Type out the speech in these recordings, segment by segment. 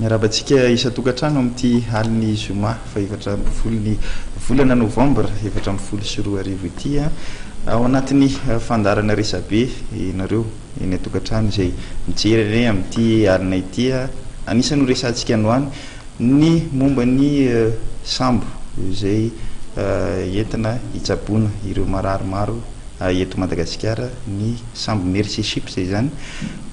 Miarahaba antsika isan-tokantrano amin'ity alin'ny zoma fahefatra ambin'ny folo ny volana novambra 2014 ity. Ao anatin'ny fandaharana resabe ianareo eny an-tokantrano izay mijery anay amin'ity alina ity. Anisan'ny horesahantsika androany ny momba ny sambo izay entina hitsaboana ireo marary maro eto Madagasikara, ny sambo Mercy Ships izany.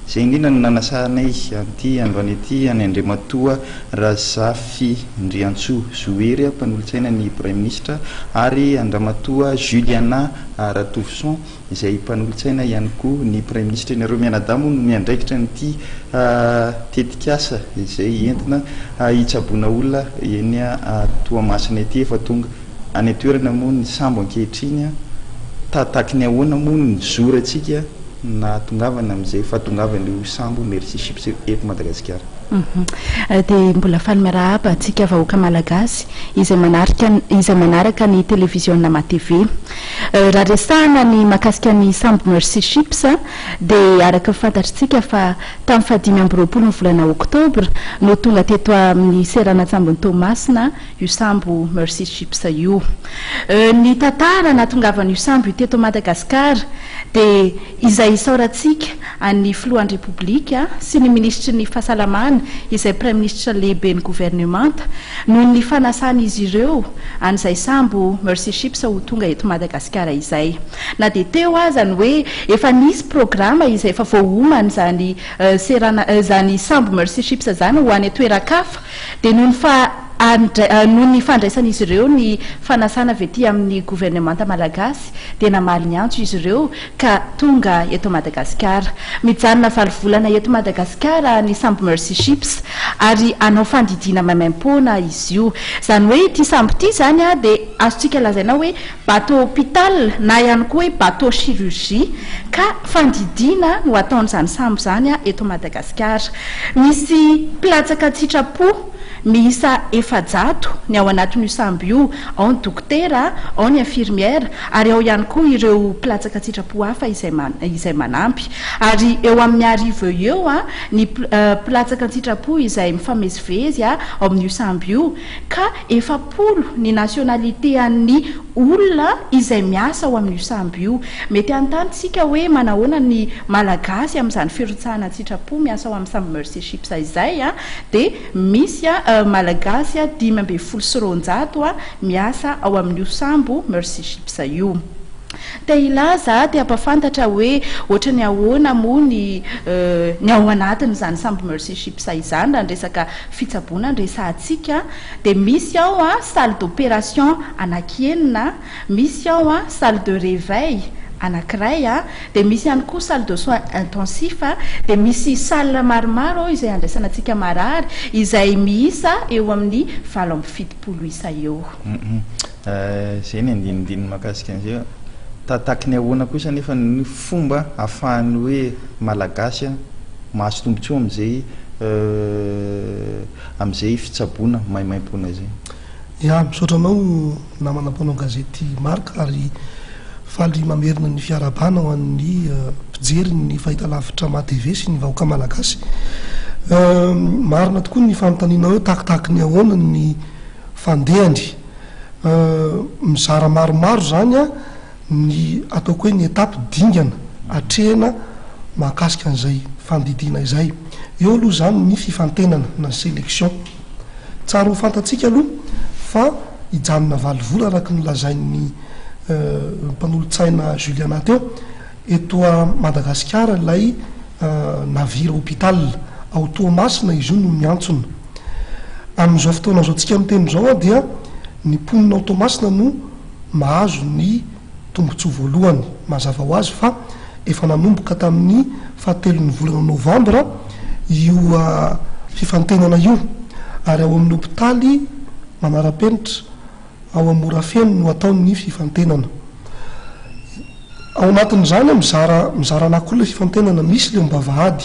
Izay indrindra no nanasanay an'ity androany ity an'i Andriamatoa Razafindriantsoa Zohery, mpanolotsaina ny Praiminisitra, ary an-dRamatoa Juliana Ratovoson, izay mpanolotsaina ihany koa ny Praiminisitra. Ianareo mianadahy moa no miandraikitra an'ity tetikasa izay entina hitsaboana olona eny Toamasina ity. Efa tonga any an-toerana moa ny sambo ankehitriny. Tahataky ny ahoana moa no nizorantsika nahatongavana amin'izay fahatongavan'io sambo Mercy Ships eto Madagasikara? Dia mbola faly miarahaba antsika vahoaka Malagasy izay manarika izay manaraka ny televiziona MATV. Raha resahana ny mahakasika ny sambo Mercy Ships dia araka ny fantatritsika fa tamin'ny fahadimy amby roapolo ny volana oktobra no tonga teto amin'ny seranan-tsambon'i Toamasina io sambo Mercy Ships io. Ny tantara nahatongavan'io sambo io teto Madagasikara dia izay isaorantsika an'ny Filohan'ny Repoblika sy ny Minisitry ny Fahasalamana izay Praiminisitra lehiben'ny governemanta noho ny fanasan'izy ireo an'izay sambo Mercy Ships ho tonga eto Madagasikara izay. Na dia teo aza ny hoe efa nisy programa izay efa voaomana izany serana izany sambo Mercy Ships izany ho any an-toeran-kafa dia noho ny fa noho ny fandraisan'izy ireo ny fanasana avy ety amin'ny governemanta malagasy dia namaly ny antso izy ireo ka tonga eto Madagasikara. Mijanona valo volana eto Madagasikara ny sambo Mercy Ships ary hanao fandidiana maimaimpoana izy io. Izany hoe ity sambo ity izany dia azontsika lazaina hoe bateau hôpital na ihany koa hoe bateau chirurgie ka fandidiana no ataon'izany sambo izany eto Madagasikara. Misy mpilatsaka an-tsitrapo miisa 400 ny ao anatin'io sambo io, ao ny dokotera, ao ny infirmière ary ao ihany koa ireo mpilatsaka an-tsitrapo hafa izay izay manampy. Ary eo amin'ny 1000 eo ho eo ny mpilatsaka an-tsitrapo izay mifamezivezy ao amin'io sambo io ka 40 ny nationalité an'ny olona izay miasa ao amin'io sambo io. Mety hanontany tsika hoe manahoana ny Malagasy amin'izany firotsahana an-tsitrapo miasa ao amin'ny sambo Mercy Ships izay dia misy Malagasy 215 miasa ao amin'io sambo Mercy Ships io. Te hilaza, te hampafantatra hoe ohatran'ny ahoana moa ny ny ao anatin'izany sambo Mercy Ships izany raha ny resaka fitsaboana no resahantsika dia misy ao salle d'opération anakienina, misy ao salle de réveil anankiray, dia misy ihany koa salle de soins intensif, dia misy salle maromaro ao izay andraisana antsika marary izay miisa eo amin'ny 78 isa eo. Izay ny andinindininy mahakasika an'izay. Tahataky ny ahoana kosa anefa ny fomba ahafahan'ny hoe Malagasy mahazo tombontsoa amin'izay amin'izay fitsaboana maimaimpoana izay? Ya, misaotra anao namana mpanao gazety Marc ary faly mamerina ny fiarahabana ho an'ny mpijery ny fahitalavitra MATV sy ny vahoaka malagasy. Marina tokoa ny fanontanianao hoe takitaky ny ahoana ny fandehany. Mizara maromaro izany ny ataoko hoe ny étape, dingana atrehina mahakasika an'izay fandidiana izay. Eo aloha izany ny fifantenana na sélection. Tsara ho fantatsika aloha fa hijanona valo vola araka ny lazain'ny mpanolotsaina Juliana teo, eto Madagasikara ilay navire hôpital. Ao Toamasina izy io no miantsona. Amin'izao fotoana izao tsika miteny izao dia ny mponina ao Toamasina no mahazo ny tombontsoa voalohany. Mazava ho azy fa efa nanomboka tamin'ny fahatelon'ny volana novambra io fifantenana io ary ao amin'ny hopitaly manara-penitra ao Morafeno no atao ny fifantenana. Ao anatin'izany mizara mizara anankiroa ilay fifantenana, misy ilay am-bavahady.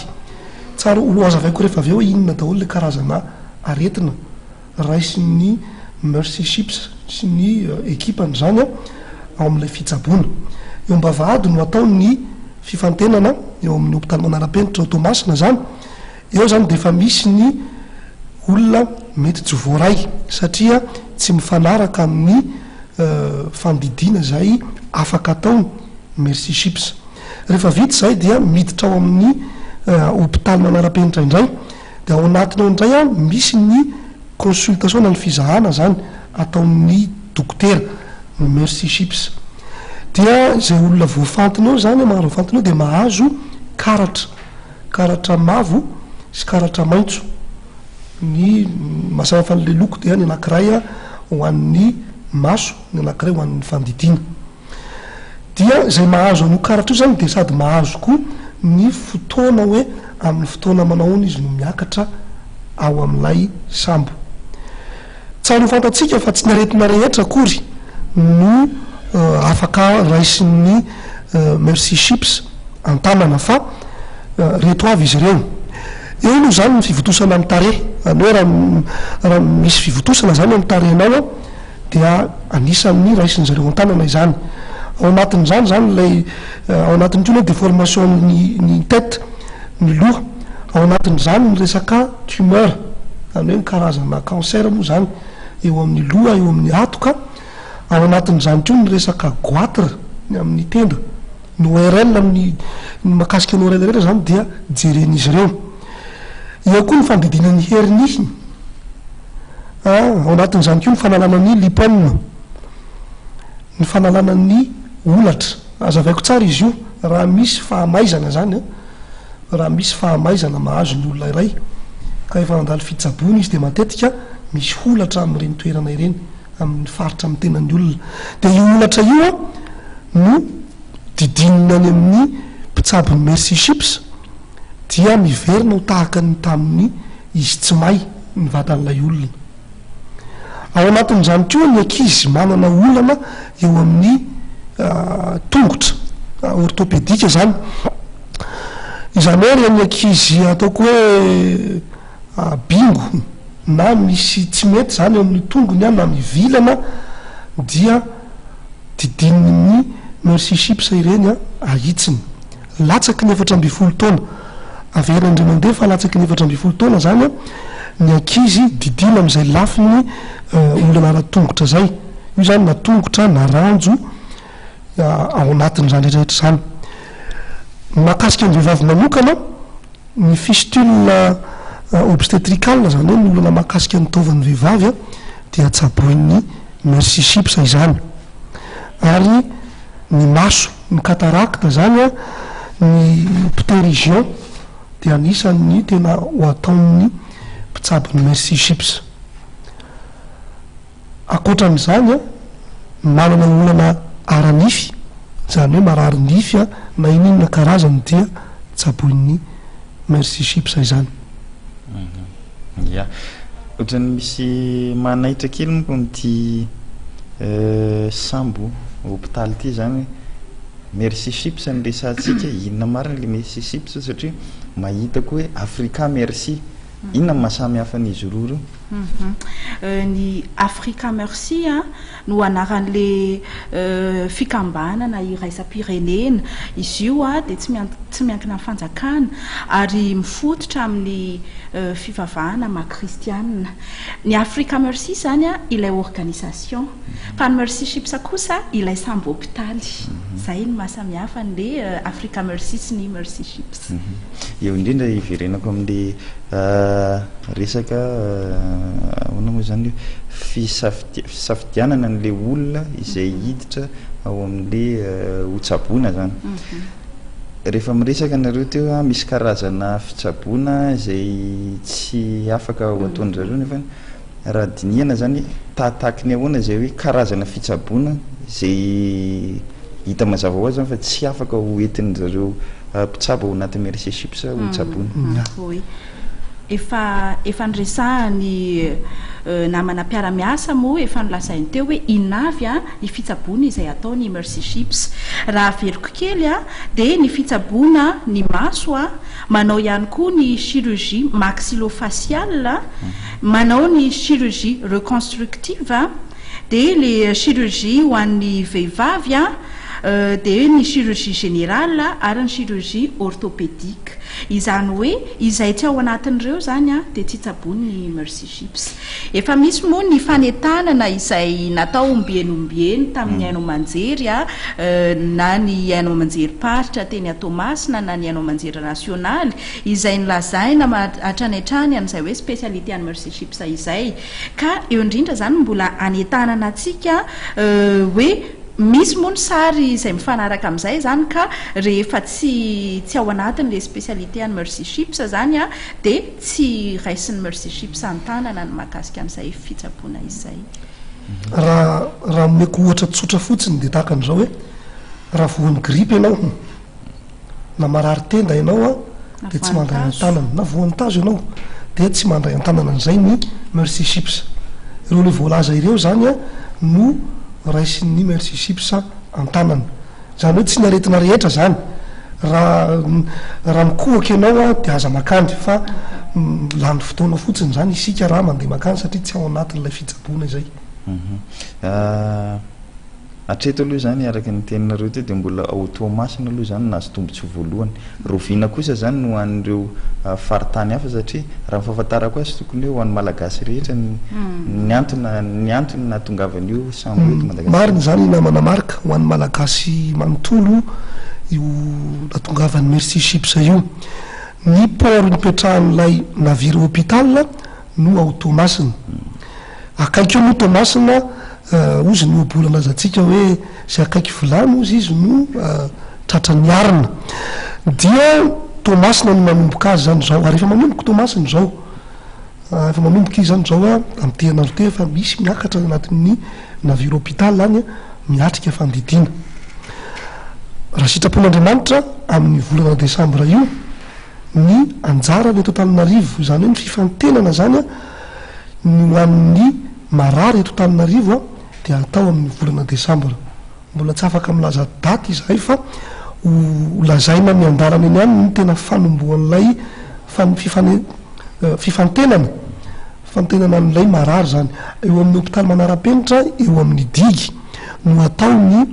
Tsara ho hazavaiko rehefa avy eo hoe inona daholo ilay karazana aretina raisin'ny Mercy Ships sy ny ekipany izany ao amin'ilay fitsaboana. Eo am-bavahady no atao ny fifantenana, eo amin'ny hopitaly manara-penitra ao Toamasina izany. Eo izany dia efa misy ny olona mety tsy voaray satria tsy mifanaraka amin'ny fandidiana izay afaka ataony Mercy Ships. Rehefa vita izay dia miditra ao amin'ny hopitaly manara-penitra indray dia ao anatiny ao indray misy ny consultation na ny fizahana izany ataon'ny dokotera ny Mercy Ships. Dia izay olona voafantina eo izany, mahazo voafantina eo dia mahazo karatra, karatra mavo sy karatra maitso. Ny maha samy hafa an'ilay loko dia ny anankiray ho an'ny maso, ny anankiray ho an'ny fandidiana. Dia izay mahazo an'io karatra io izany dia sady mahazo koa ny fotoana hoe amin'ny fotoana manao ahoana izy no miakatra ao amin'ilay sambo. Tsara ho fantatsika fa tsy ny aretina rehetra akory no afaka raisin'ny Mercy Ships an-tanana fa reto avy izy ireo. Eo aloha izany ny fivontosana amin'ny tarehy, izany hoe raha raha misy fivontosana izany amin'ny tarehinao an, dia anisan'ny raisin-dry zareo an-tanana izany. Ao anatin'izany izany ilay ao anatin'ny koa ny hoe déformation ny ny tête, ny loha. Ao anatin'izany ny resaka tumeur, izany hoe ny karazana cancer moa izany eo amin'ny loha, eo amin'ny hatoka. Ao anatin'izany koa ny resaka goitre, ny amin'ny tenda. Ny ORL amin'ny ny mahakasika ny ORL rehetra izany dia jeren'izy ireo. Eo koa ny fandidiana ny hernie. Ao anatin'izany koa ny fanalana ny lipome, ny fanalana ny holatra. Hazavaiko tsara izy io, raha misy fahamaizana izany an, raha misy fahamaizana mahazo ny olona iray ka efa nandalo fitsaboana izy dia matetika misy holatra amin'ireny toerana ireny, amin'ny faritra amin'ny tenan'ny olona. Dia io holatra io an no didinina any amin'ny mpitsabo ny Mercy Ships dia miverina ho tahaka ny tamin'ny izy tsy may ny vatan'ilay olona. Ao anatin'izany koa ny ankizy manana olana eo amin'ny tongotra, orthopédique izany. Izany hoe ireny ankizy ataoko hoe bingo na misy tsy mety izany eo amin'ny tongony na mivilana dia didinin'ny Mercy Ships ireny ahitsiny. Latsaky ny 14 taona. Averina indray mandeha fa latsaky ny 14 taona izany ny ankizy didiana amin'izay lafiny olana ara-tongotra izay. Io izany na tongotra na ranjo ao anatin'izany rehetra rehetra izany. Mahakasika ny vehivavy manokana, ny fistule obstétricale, izany hoe ny olana mahakasika ny taovan'ny vehivavy dia tsaboin'ny Mercy Ships izany. Ary ny maso, ny cataracte izany an, ny pterygion dia anisan'ny tena ho ataon'ny mpitsabo ny Mercy Ships. Ankoatran'izany an, manana olana ara-nify, izany hoe marary nify an, na inona karazany dia tsaboin'ny Mercy Ships izany. Ya. Ohatran'ny misy manaitra kely manko amin'ity sambo hopitaly ity izany hoe Mercy Ships no resahantsika, inona marina ilay Mercy Ships satria mahita koa hoe Africa Mercy. Inona no maha samy hafa an'izy roa ireo? Ny Africa Mercy no anaran'ilay fikambanana iraisam-pirenena. Izy io dia tsy tsy miankina amin'ny fanjakana ary mifototra amin'ny fivavahana maha kristianina. Ny Africa Mercy izany ilay organisation, fa ny Mercy Ships kosa ilay sambo hopitaly. Izay no maha samy hafa an'ilay Africa Mercy sy ny Mercy Ships. Eo indrindra hiverenako amin'ilay resaka ahoana moa izany hoe fisafidianana an'ilay olona izay hiditra ao amin'ilay ho tsaboina izany. Rehefa miresaka nareo teo a, misy karazana fitsaboana izay tsy afaka ho ataon-dry zareo nefa raha dinihana izany tahatahaky ny ahoana izay hoe karazana fitsaboana izay hita mazava ho azy izany fa tsy afaka ho entin-dry zareo mpitsabo ao anatin'ny Mercy Ships ho tsaboina. Oui. Efa efa niresahan'ny namana mpiara-miasa moa efa nolazainy teo hoe inona avy ny fitsaboana izay ataon'ny Mercy Ships. Raha averiko kely dia ny fitsaboana ny maso, manao ihany koa ny chirurgie maxillofaciale, manao ny chirurgie reconstructive, dia ilay chirurgie ho an'ny vehivavy. dia ny chirurgie générale ary ny chirurgie orthopédique. Izany hoe izay tsy ao anatin'ireo izany dia tsy tsaboin'ny Mercy Ships. Efa misy moa ny fanentanana izay natao ombieny ombieny tamin'ny haino aman-jery na ny haino aman-jerim-paritra teny Toamasina na ny haino aman-jery nasionaly izay nolazaina hatrany hatrany an'izay hoe spécialité an'ny Mercy Ships izay. Ka eo indrindra izany mbola anentanana antsika hoe misy moa ny sary izay mifanaraka amin'izay izany ka rehefa tsy tsy ao anatin'ilay spécialité an'ny Mercy Ships izany dia tsy raisin'ny Mercy Ships an-tanana ny mahakasika an'izay fitsaboana izay. Raha raha omeko ohatra tsotra fotsiny dia tahaka an'izao hoe raha voan'ny grippe ianao na marary tenda ianao an dia tsy mandray an-tanana na voan'ny tazo ianao dia tsy mandray an-tanana an'izay ny Mercy Ships. Ireo ilay voalaza ireo izany an no raisin'ny Mercy Ships an-tanana. Izany hoe tsy ny aretina rehetra izany. Raha raha mikohaka ianao an dia aza makany fa lany fotoana fotsiny izany isika raha mandeha makany satria tsy ao anatin'ilay fitsaboana izay. Hatreto aloha izany araka ny teninareo teo dia mbola ao Toamasina aloha izany no nahazo tombontsoa voalohany. Rahoviana kosa izany no ho an'ireo faritany hafa satria raha ny fahafantarako azy tokony hoe ho an'ny Malagasy rehetra ny ny antony ny antony nahatongavan'io sambo io eto Madagasikara. Marina izany namana Marc, ho an'ny Malagasy manontolo io nahatongavan'ny Mercy Ships io. Ny port nipetrahan'ilay navire hôpital no ao Toamasina. Akaiky eo moa Toamasina, hozy ny ohabolana azantsika hoe izay akaiky vilany hozy izy no tratran'ny arina. Dia Toamasina no manomboka azy izany izao, ary efa manomboka Toamasina izao. Efa manomboka izy izany izao amin'ity herinandro ity efa misy miakatra any anatin'ny navire hôpital any miatrika fandidiana. Raha sitrapon'Andriamanitra amin'ny volana desambra io ny anjarany eto Antananarivo, izany hoe ny fifantenana izany ny ho an'ny marary eto Antananarivo dia atao amin'ny volana desambra. Mbola tsy afaka milaza daty izahay fa ho lazaina miandalana eny ihany ny tena fanombohan'ilay fifantenana, fifantenana an'ilay marary izany. Eo amin'ny hopitaly manara-penitra eo amin'ny digy no atao ny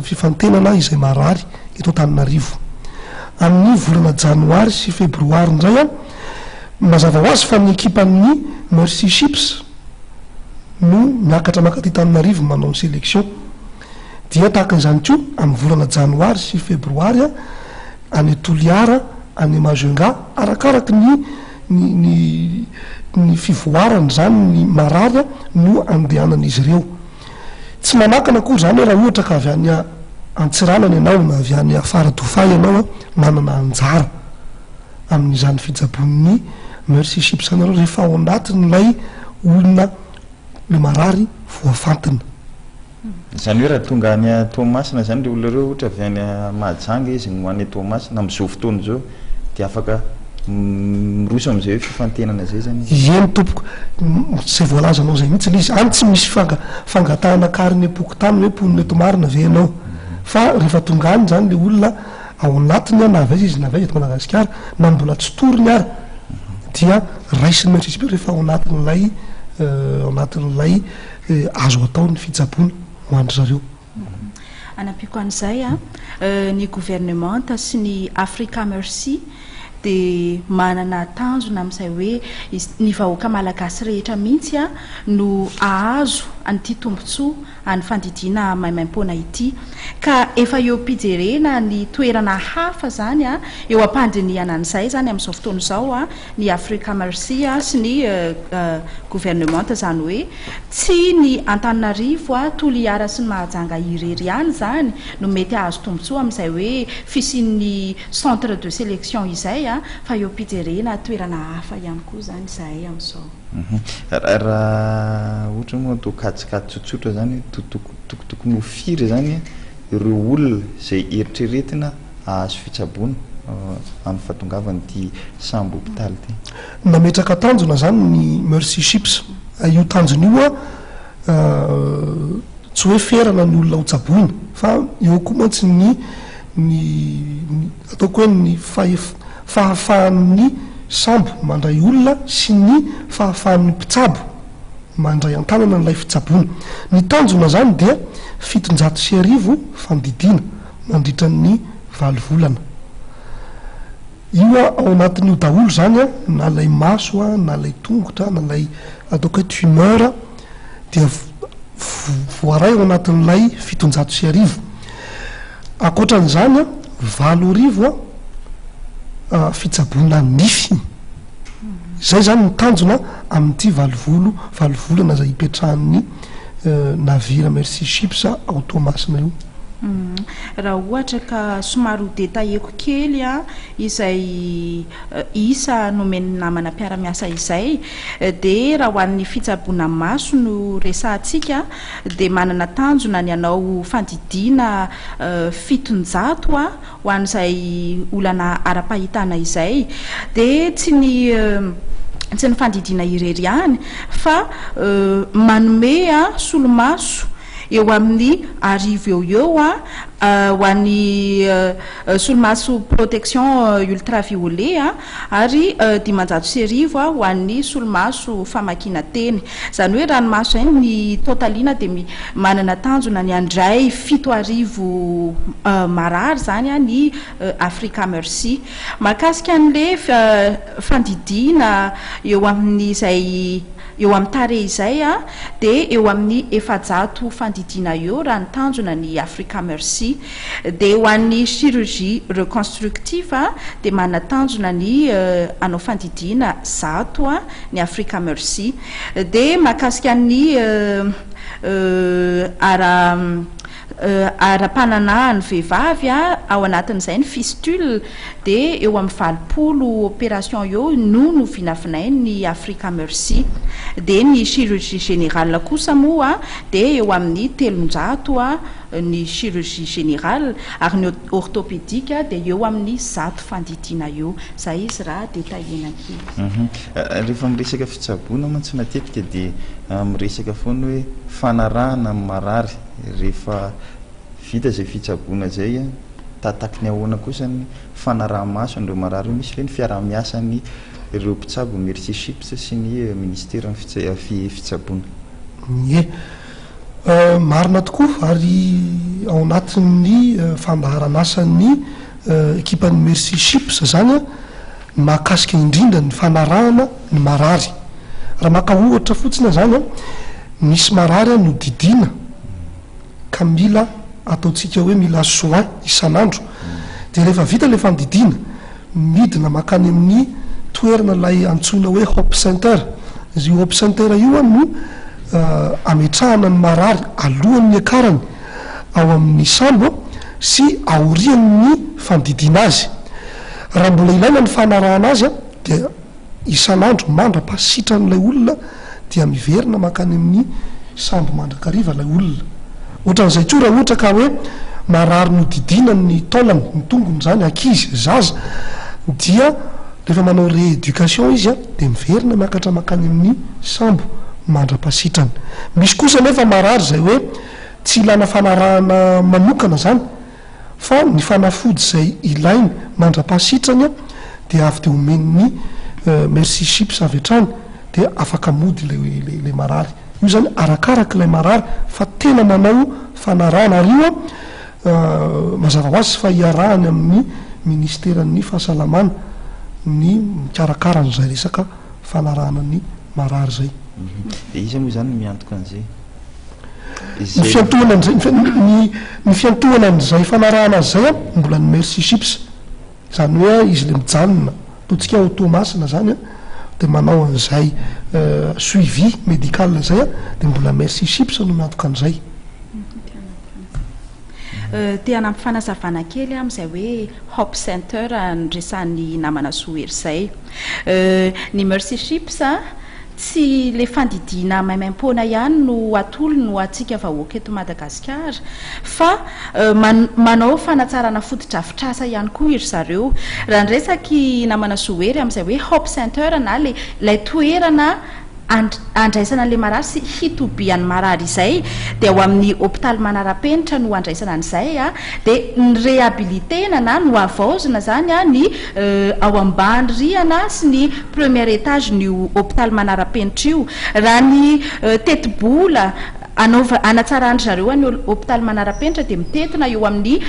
fifantenana izay marary eto Antananarivo. Amin'ny volana janoary sy febroary indray, mazava ho azy fa ny ekipan'ny Mercy Ships no miakatra mankaty Antananarivo manao ny sélection. Dia tahaka izany koa amin'ny volana janoary sy febroary any Toliara, any Majunga, arakaraky ny ny ny ny fivoarany izany ny marary no andehanan'izy ireo. Tsy manakana akory izany hoe raha ohatra ka avy any Antsiranana ianao na avy any Faradofay ianao manana anjara amin'izany fitsaboan'ny Mercy Ships izany ianao rehefa ao anatin'ilay olona le marary voafantina. Izany hoe raha tonga any Toamasina izany ireo olona ireo ohatra avy any Mahajanga izy no any Toamasina amin'izao fotoana izao dia afaka miroso amin'izay hoe fifantenana izay izany izy? Eny tompoko, izay voalazanao izay mihitsy ilay izy, any tsy misy fanga- fangatahana karinem-pokontany hoe mponina eto marina ve ianao, fa rehefa tonga any izany ilay olona ao anatiny na avy aiza izy na avy aiza eto Madagasikara na mbola tsy toriny ary dia raisiny mihitsy izy rehefa ao anatin'ilay ao anatin'ilay azo atao ny fitsaboana ho an-dry zareo. Anampiako an'izay an, ny governemanta sy ny Africa Mercy dia manana tanjona amin'izay hoe ny vahoaka malagasy rehetra mihitsy no hahazo an'ity tombontsoa an'ny fandidiana maimaimpoana ity. Ka efa eo am-pijerena ny toerana hafa izany, eo am-pandinihana an'izay izany amin'izao fotoana izao ny Africa Mercy sy ny governemanta, izany hoe tsy ny Antananarivo, Toliara sy ny Mahajanga irery ihany izany no mety hahazo tombontsoa amin'izay hoe fisian'ny centre de sélection izay fa eo am-pijerena toerana hafa ihany koa izany izahay amin'izao. Raha ohatra moa atao kajikajy tsotsotra izany hoe tokotokony ho firy izany ireo olona izay eritreretina hahazo fitsaboana amin'ny fahatongavan'ity sambo hopitaly ity? Nametraka tanjona izany ny Mercy Ships. Io tanjona io tsy hoe ferana ny olona ho tsaboina fa eo koa mantsy ny ny ataoko hoe ny fahef- fahafahan'ny sambo mandray olona sy ny fahafahan'ny mpitsabo. mandray an-tanana an'ilay fitsaboana. Ny tanjona izany dia 1700 fandidiana mandritra ny valo volana. Io ao anatin'io daholo izany na ilay maso na ilay tongotra na ilay ataoko hoe tumeur dia voaray ao anatin'ilay 1700. Ankoatran'izany 8000 fitsaboana nify. Izay izany ny tanjona amin'ity valo volo valo volana izay ipetrahan'ny navire Mercy Ships ao Toamasina io. Raha ohatra ka somary ho detailleko kely izay isa nomen'ny namana mpiara-miasa izay dia raha ho an'ny fitsaboana maso no resahantsika dia manana tanjona ny hanao fandidiana 700 ho an'izay olana ara-pahitana izay dia tsy ny tsy ny fandidiana irery ihany fa manome solomaso eo amin'ny 1000 eo eo ho an'ny solomaso protection ultraviolet ary 1500 ho an'ny solomaso famakiana teny. Izany hoe raha ny maso izay ny totalina dia manana tanjona ny handray 7000 marary izany ny Africa Mercy. Mahakasika an'ilay fandidiana eo amin'izay eo amin'ny tarehy izay dia eo amin'ny 400 fandidiana eo raha ny tanjona ny Africa Mercy. Dia ho an'ny chirurgie reconstructive dia manana tanjona ny hanao fandidiana 100 ny Africa Mercy. Dia mahakasika ny ara ara-pananahan'ny vehivavy ao anatin'izay ny fistule dia eo amin'ny 80 opération eo no novinavinain'ny Africa Mercy. Dia ny chirurgie générale kosa moa dia eo amin'ny 300 ny chirurgie générale ary ny orthopédique dia eo amin'ny 100 fandidiana eo. Zay izy raha détaillena kely. Rehefa miresaka fitsaboana mantsy matetika dia miresaka foana hoe fanarahana ny marary rehefa vita izay fitsaboana izay, tataky ny ahoana kosa ny fanaraha-maso an'ireo marary io. Misy ve ny fiaraha-miasan'ny ireo mpitsabo Mercy Ships sy ny ministeran'ny fitsaboana? Ie, marina tokoa ary ao anatin'ny fandaharan'asan'ny ekipan'ny Mercy Ships izany ny mahakasika indrindra ny fanarahana ny marary. Raha maka ohatra fotsiny aho izany, misy marary nodidiana ka mila ataontsika hoe mila soin isan'andro, dia rehefa vita ilay fandidiana, midina mankany amin'ny toerana ilay antsoina hoe Hope Center. Io Hope Center io no ametrahana ny marary alohan'ny hiakarany ao amin'ny sambo sy aorian'ny fandidiana azy. Raha mbola ilaina ny fanarahana azy dia isan'andro mandra-pahasitran'ilay olona dia miverina mankany amin'ny sambo mandrakariva ilay olona. Ohatran'izay koa raha ohatra ka hoe marary nodidiana ny taolany, ny tongony izany, ankizy, zaza, dia rehefa manao rééducation izy dia miverina miakatra mankany amin'ny sambo mandra-pahasitrany. Misy kosa anefa marary izay hoe tsy ilana fanarahana manokana izany fa ny fanafody izay ilainy mandra-pahasitrany dia avy dia omen'ny Mercy Ships avy hatrany dia afaka mody ilay ilay marary. Io izany arakaraka ilay marary fa tena manao fanarahana ary io mazava ho azy fa iarahany amin'ny ministeran'ny fahasalamana ny mikarakara an'izay resaka fanarahana ny marary izay. Dia iza moa izany no miantoka an'izay? Ny fiantohana an'izay, ny ny fiantohana an'izay fanarahana azy izay an, mbola ny Mercy Ships. Izany hoe izy ilay mijanona, ataontsika ao Toamasina izany an, dia manao an'izay suivi médical izay an, dia mbola Mercy Ships no miantoka an'izay. Te hanampy fanazavana kely aho amin'izay hoe Hope Center noresahan'ny namana Zohery izay. Ny Mercy Ships tsy ilay fandidiana maimaimpoana ihany no atolony ho antsika vahoaka eto Madagasikara fa manao fanatsarana fotodrafitrasa ihany koa iry zareo. Raha niresaka i namana Zohery amin'izay hoe Hope Center na ilay toerana. Andraisana an'ilay marary sy hitobian'ny marary izay dia ao amin'ny hopitaly manara-penitra no andraisana an'izay dia ny réhabiliter-na na nohavaozina izany ny ao ambany rihana sy ny premier étage-n'io hopitaly manara-penitra io. Raha ny tetibola Anaova, hanatsaran-dry zareo an'ny hopitaly manara-penitra dia mitentina eo amin'ny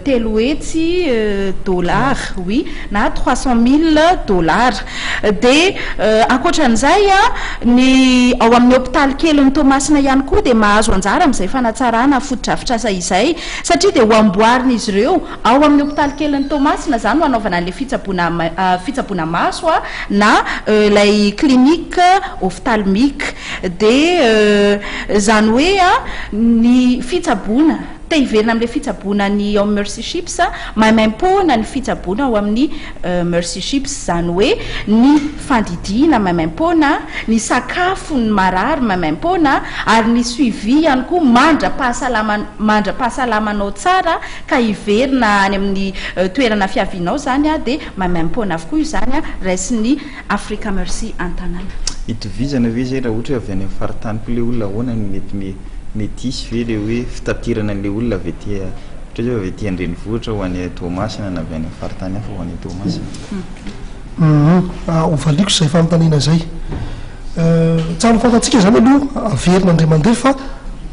300 dollars, oui, na 300 mille dollars. Dia ankoatran'izay, ny ao amin'ny hopitaly kelin'i Toamasina ihany koa dia mahazo anjara amin'izay fanatsarana fotodrafitrasa izay, satria dia ho amboarin'izy ireo ao amin'ny hopitaly kelin'i Toamasina izany no hanaovana an'ilay fitsaboana fitsaboana maso na ilay clinique ophtalmique. Dia izany hoe ny fitsaboana, te hiverina amin'ilay fitsaboana ny ao amin'ny Mercy Ships, maimaimpoana ny fitsaboana ao amin'ny Mercy Ships, izany hoe ny fandidiana maimaimpoana, ny sakafon'ny marary maimaimpoana, ary ny suivi ihany koa mandra-pahasalama mandra-pahasalamanao tsara ka hiverina any amin'ny toerana fiavianao izany dia maimaimpoana avokoa izany raisin'ny Africa Mercy an-tanàna. Itovizana ve izay raha ohatra hoe avy any amin'ny faritany koa ilay olona ahoana no mety mety hisy ve ilay hoe fitaterana an'ilay olona avy aty ohatra hoe avy aty an-drenivohitra ho any Toamasina na avy any amin'ny faritany hafa ho any Toamasina? Humm hovaliako izay fanontaniana izay. Tsara ho fantatsika izany aloha averina indray mandeha fa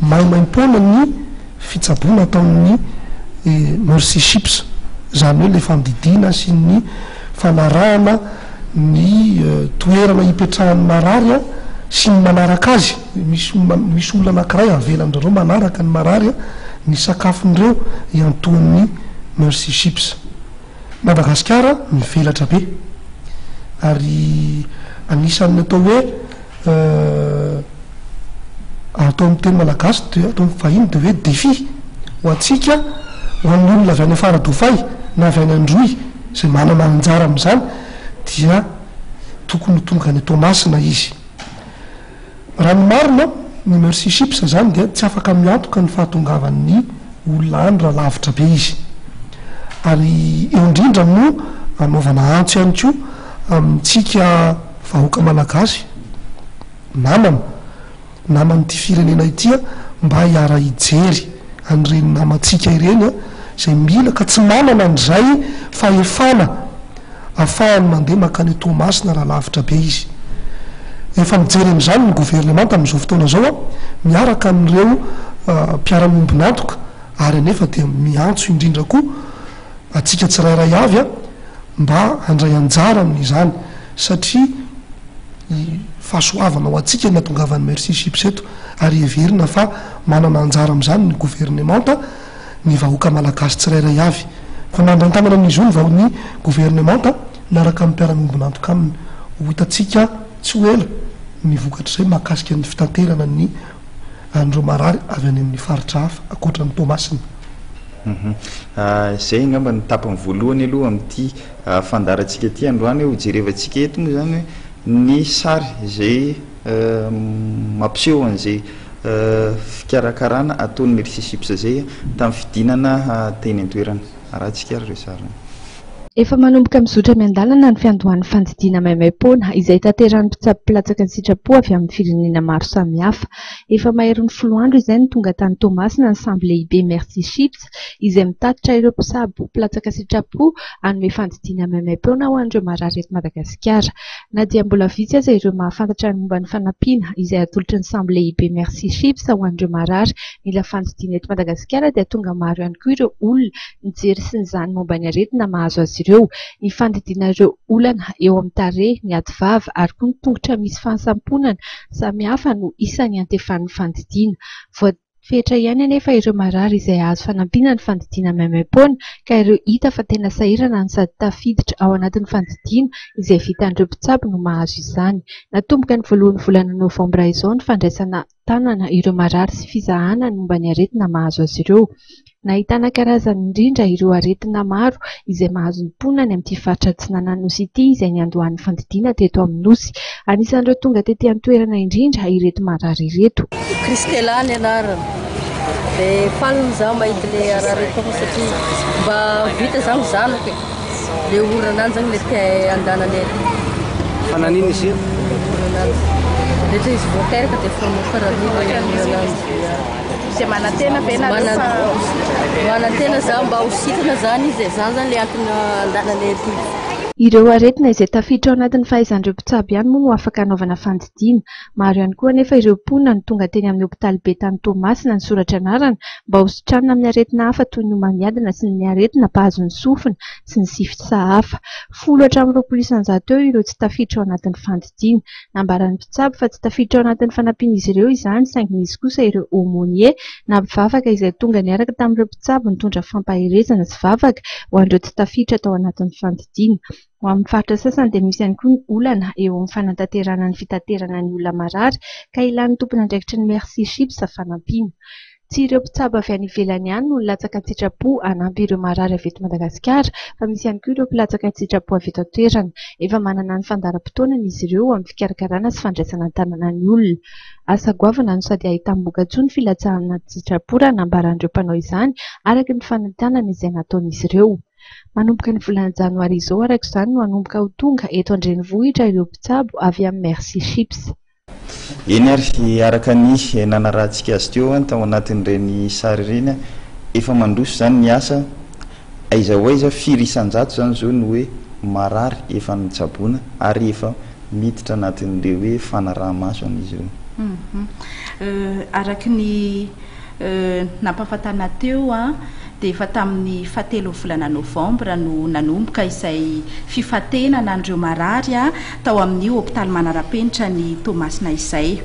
maimaimpoana ny fitsaboana ataon'ny Mercy Ships, izany hoe ilay fandidiana sy ny fanarahana ny toerana ipetrahan'ny marary sy ny manaraka azy, misy misy olona anankiray avelan-dry zareo manaraka ny marary, ny sakafon'ireo iantohan'ny Mercy Ships. Madagasikara mivelatra be ary anisan'ny atao hoe atao amin'ny teny malagasy dia atao amin'ny vahiny dia hoe défi ho antsika, ho an'ny olona avy any Faradofay na avy any Androy izay manana anjara amin'izany dia tokony ho tonga any Toamasina izy. Raha ny marina, ny Mercy Ships izany dia tsy afaka miantoka ny fahatongavan'ny olona any raha lavitra be izy. Ary eo indrindra no anaovana antso ihany koa amintsika vahoaka malagasy namana, naman'ity firenena ity mba hiara-hijery an'ireny namantsika ireny izay mila ka tsy manana an'izay fahefana afahany mandeha mankany Toamasina raha lavitra be izy. Efa mijery an'izany ny governemanta amin'izao fotoana izao miaraka amin'ireo mpiara-miombon'antoka ary anefa dia miantso indrindra koa antsika tsirairay avy mba handray anjara amin'izany satria fahasoavana ho antsika ny nahatongavan'ny Mercy Ships eto ary heverina fa manana anjara amin'izany ny governemanta, ny vahoaka malagasy tsirairay avy. Fa nandrantanana ny zo ny vao ny governemanta miaraka amin'ny mpiara-miombon'antoka aminy. Ho hitantsika tsy ho ela ny vokatr'izay mahakasika ny fitanterana ny an'ireo marary avy any amin'ny faritra hafa ankoatra an'i Toamasina. Izay angamba no tapany voalohany aloha amin'ity fandaharantsika ity androany. Hojerevantsika eto moa izany hoe ny sary izay mampiseho an'izay fikarakarana ataon'ny Mercy Ships izay tamin'ny fidinana teny an-toerana. Arahantsika ary ireo sary ireo. Efa manomboka mizotra miandalana ny fiandohan'ny fandidiana maimaimpoana izay tanterahin'ny mpitsabo mpilatsaka ny sitrapo avy amin'ny firenena maro samihafa. Efa maherin'ny folo andro izay no tonga tany Toamasina ny sambo lehibe Mercy Ships izay mitatitra ireo mpitsabo mpilatsaka sitrapo hanome fandidiana maimaimpoana ho an'ireo marary eto Madagasikara. Na dia mbola vitsy aza ireo mahafantatra ny momba ny fanampiana izay atolotry ny sambo lehibe Mercy Ships ho an'ireo marary mila fandidiana eto Madagasikara dia tonga maro ihany koa ireo olona nijery sy nizaha ny momba ny aretina mahazo azy ireo. Ny fandidiana ireo olana eo amin'ny tarehy, ny ativava ary koa ny tongotra misy fahasamponana samihafa no isan'ny iantefan'ny fandidiana. Voafetra ihany anefa ireo marary izay hahazo fanampiana ny fandidiana maimaimpoana ka ireo hita fa tena sahirana no sady tafiditra ao anatin'ny fandidiana izay vitan'ireo mpitsabo no mahazo izany. Natomboka ny voalohan'ny volana novambra izao ny fandraisana tanana ireo marary sy fizahana ny momba ny aretina mahazo azy ireo. Nahitana karazany indrindra ireo aretina maro izay mahazo ny mponina any amin'ity faritra atsinanan'ny Nosy ity izay niandohan'ny fandidiana teto amin'ny Nosy. Anisan'ireo tonga tety an-toerana indrindra ireto marary ireto. Christella ny anarany. Dia faly moa izaho mahita ilay harary eto satria mba vita izany zanako e. Le orana any zany le te andanany aty. Fa nanino izy io? Orana any. Rehetra izy vao teraka dia efa karaha an'io. Dia manantena ve nareo fa ho sitrana? Manantena za mba ho sitrana zany izy e, zany zany le antony andehananay aty. Ireo aretina izay tafiditra ao anatin'ny fahaizan'ireo mpitsabo ihany moa no afaka hanaovana fandidiana. Maro ihany koa anefa ireo mponina no tonga teny amin'ny hopitaly be tany Toamasina nisoratra anarana mba ho sitranina amin'ny aretina hafa toy ny homamiadana sy ny aretina mpahazo ny sofina sy ny sifisa hafa. Folo hatramin'ny 20 isanjato eo ireo tsy tafiditra ao anatin'ny fandidiana. Nambaran'ny mpitsabo fa tsy tafiditra ao anatin'ny fanampian'izy ireo izany saingy nisy kosa ireo aumônier na mpivavaka izay tonga niaraka tamin'ireo mpitsabo nitondra fampaherezana sy vavaka ho an'ireo tsy tafiditra tao anatin'ny fandidiana. Ho amin'ny faritra sasany dia misy ihany koa ny olana eo amin'ny fanatanterahana ny fitaterana ny olona marary ka ilan'ny tompon'andraikitry ny Merci Ships fanampiana. Tsy ireo mpitsabo avy any ivelany ihany no nilatsaka an-tsitrapo hanampy ireo marary avy eto Madagasikara fa misy ihany koa ireo mpilatsaka an-tsitrapo avy eto an-toerana. Efa manana ny fandaharam-potoanany izy ireo amin'ny fikarakarana sy fandraisana an-tanana ny olona. Asa goavana no sady ahitam-bokatsoa ny filatsahana an-tsitrapo raha nambaran'ireo mpanao izany araka ny fanentanana izay nataon'izy ireo. Manomboka ny volana janoary izao araka izany no hanomboka ho tonga eto an-drenivohitra ireo mpitsabo avy amin'ny Merci Ships. Eny ary, araka ny nanarahantsika azy teo tao anatin'ireny sary ireny, efa mandroso izany ny asa, aiza ho aiza, firy isan-jato izany izao no hoe marary efa notsaboina ary efa miditra anatin'ireo hoe fanaraha-maso an'izy ireo. Araka ny nampahafantarina teo dia efa tamin'ny fahatelon'ny volana novambra no nanomboka izay fifantenana an'ireo marary tao amin'ny hopitaly manara-penitra ny Toamasina izay.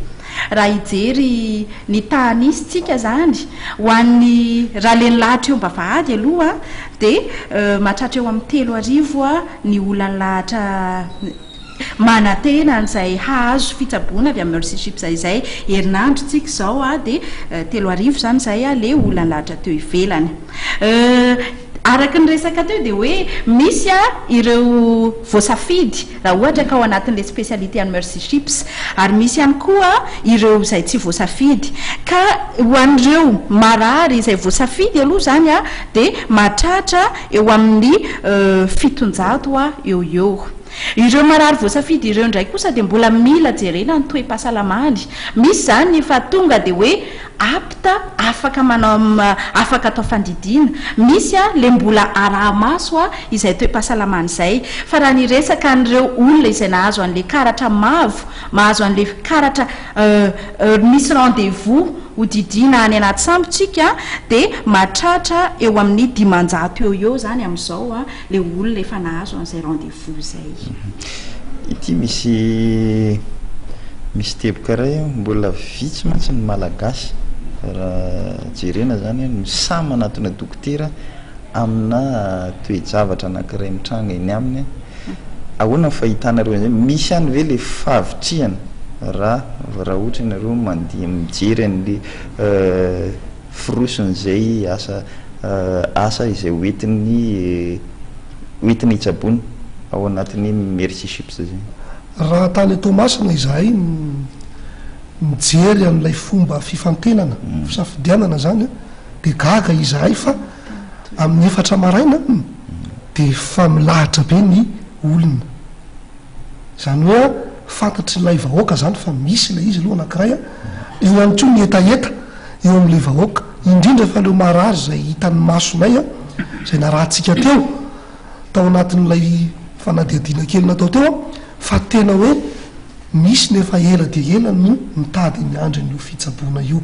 Raha hijery ny taha nisy tsika izany, ho an'ny raha le nilahatra eo am-bavahady aloha dia mahatratra eo amin'ny 3000 ny olona nilahatra Manantena an'izay hahazo fitsaboana avy amin'ny Mercy Ships izay herinandro tsika izao dia 3000 izany izay le olona nilahatra teo ivelany. Araka ny resaka teo dia hoe misy ireo voasafidy raha ohatra ka ao anatin'ilay spécialité an'ny Mercy Ships ary misy ihany koa ireo izay tsy voasafidy. Ka ho an'ireo marary izay voasafidy aloha izany dia mahatratra eo amin'ny 700 eo ho eo. Ireo marary voasafidy ireo indray kosa dia mbola mila jerena ny toe-pahasalamany. Misy izany efa tonga dia hoe apte afaka manao afaka atao fandidiana. Misy le mbola araha-maso izay toe-pahasalamany izay. Fa raha ny resaka an'ireo olona izay nahazo an'le karatra mavo, mahazo an'le karatra misy rendez-vous ho didiana any anaty sambo tsika dia mahatratra eo amin'ny 500 eo ho eo izany amin'izao le olona efa nahazo an'izay rendez-vous izay. Ity misy misy teboka iray mbola vitsy mantsy ny Malagasy raha jerena zany no sahy manatona dokotera amina toe-javatra anankiray mitranga eny aminy. Ahoana ny fahitanareo an'izay? Misy ihany ve le fahavitrihana raha raha ohatra ianareo mandia mijery an'le Firoson'izay asa asa izay hoentin'ny hoentina hitsaboana ao anatin'ny Mercy Ships izay. Raha tany Toamasina izahay nijery an'ilay fomba fifantenana, fisafidianana izany, dia gaga izahay fa amin'ny efatra maraina dia efa milahatra be ny olona. Izany hoe fantatr'ilay vahoaka izany fa misy ilay izy aloha anankiray a, eo ihany koa ny hetaheta eo amin'ilay vahoaka, indrindra fa ireo marary izay hitan'ny masonay a, izay narahantsika teo tao anatin'ilay fanadihadiana kely natao teo a, fa tena hoe misy ny efa ela dia ela no mitady miandry an'io fitsaboana io.